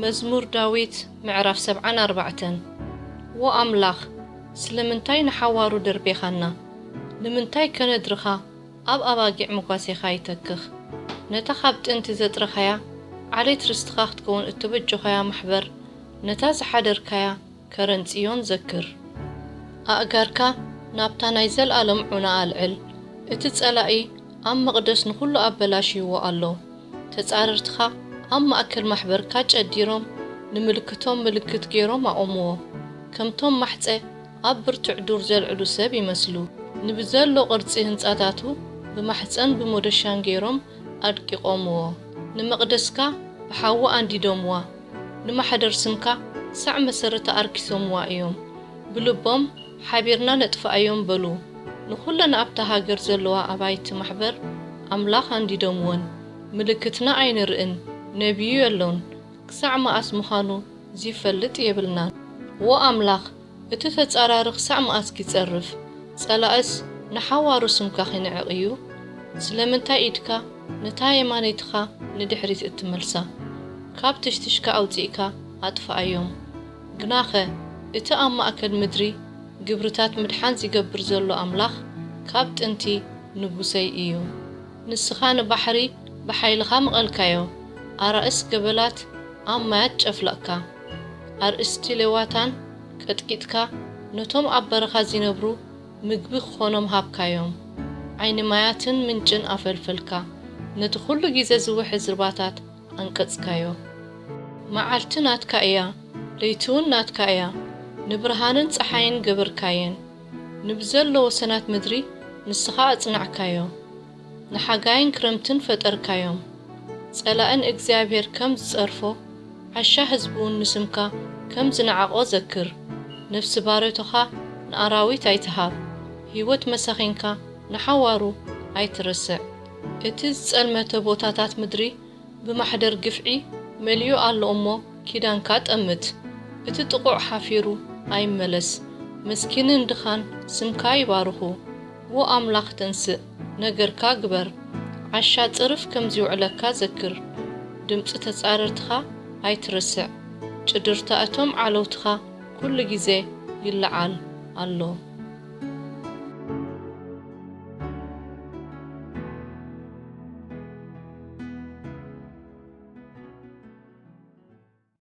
መዝሙር ዳዊት ምዕራፍ ሰብዓን ኣርባዕተን። ዎ ኣምላኽ፣ ስለምንታይ ንሓዋሩ ደርቤኻና? ንምንታይ ከነድርኻ ኣብ ኣባጊዕ መጓሴኻ ይተክኽ? ነታ ካብ ጥንቲ ዘጥረኻያ ዓሌት ርስትኻ ክትከውን እተበጀኾያ ማሕበር፣ ነታ ዝሓደርካያ ከረን ጽዮን ዘክር። ኣእጋርካ ናብታ ናይ ዘለኣለም ዑና ኣልዕል። እቲ ጸላኢ ኣብ መቕደስ ንኹሉ ኣበላሽይዎ ኣሎ። ተጻረርትኻ ኣብ ማእከል ማሕበርካ ጨዲሮም፣ ንምልክቶም ምልክት ገይሮም ኣቖምዎ። ከምቶም ማሕጸ ኣብ ብርቱዕ ዱር ዘልዕሉ ሰብ ይመስሉ። ንብዘሎ ቅርጺ ህንጻታቱ ብማሕጸን ብሞደሻን ገይሮም ኣድቂቖምዎ። ንመቕደስካ ብሓዊ ኣንዲዶምዋ። ንማሕደር ስምካ ክሳዕ መሰረታ ኣርኪሶምዋ እዮም። ብልቦም፣ ሓቢርና ነጥፍኣዮም በሉ። ንኹለን ኣብታ ሃገር ዘለዋ ኣባይቲ ማሕበር ኣምላኽ ኣንዲዶምወን። ምልክትና ኣይንርእን፣ ነቢዩ የሎን፣ ክሳዕ መኣስ ምዃኑ ዚፈልጥ የብልናን። ዎ ኣምላኽ፣ እቲ ተጻራሪ ክሳዕ መኣስ ኪጸርፍ? ጸላእስ ንሓዋሩ ስምካ ኺንዕቕ እዩ? ስለምንታይ ኢድካ ነታ የማነይትኻ ንድሕሪት እትመልሳ? ካብ ትሽትሽካ ኣውጺእካ ኣጥፍኣዮም። ግናኸ፣ እቲ ኣብ ማእከል ምድሪ ግብርታት ምድሓን ዚገብር ዘሎ ኣምላኽ ካብ ጥንቲ ንጉሰይ እዩ። ንስኻ ንባሕሪ ብሓይልኻ መቐልካዮ፣ ኣራእስ ገበላት ኣብ ማያት ጨፍለቕካ። ኣርእስቲ ሌዋታን ቀጥቂጥካ፣ ነቶም ኣብ በረኻ ዚነብሩ ምግቢ ክኾኖም ሃብካዮም። ዓይኒ ማያትን ምንጭን ኣፈልፈልካ፣ ነቲ ኹሉ ግዜ ዝውሕዝ ርባታት ኣንቀጽካዮ። መዓልቲ ናትካ እያ፣ ለይቲ እውን ናትካ እያ፣ ንብርሃንን ጸሓይን ገበርካየን። ንብዘሎ ወሰናት ምድሪ ንስኻ ኣጽናዕካዮ። ንሓጋይን ክረምትን ፈጠርካዮም። ጸላእን እግዚኣብሔር ከም ዝጸርፎ፣ ዓሻ ህዝቢ እውን ንስምካ ከም ዝነዓቖ ዘክር። ነፍሲ ባሮቶኻ ንኣራዊት ኣይትሃብ፣ ህይወት መሳኺንካ ንሓዋሩ ኣይትረስዕ። እቲ ዝጸልመተ ቦታታት ምድሪ ብማሕደር ግፍዒ መሊኡ ኣሎ እሞ፣ ኪዳንካ ጠምት። እቲ ጥቑዕ ሓፊሩ ኣይመለስ። መስኪንን ድኻን ስምካ ይባርኹ። ዎ ኣምላኽ ተንስእ፣ ነገርካ ግበር። ዓሻ ጽርፍ ከም ዚውዕለካ ዘክር። ድምጺ ተጻረርትኻ ኣይትረስዕ። ጭድርታ እቶም ዓለውትኻ ኩሉ ግዜ ይለዓል ኣሎ።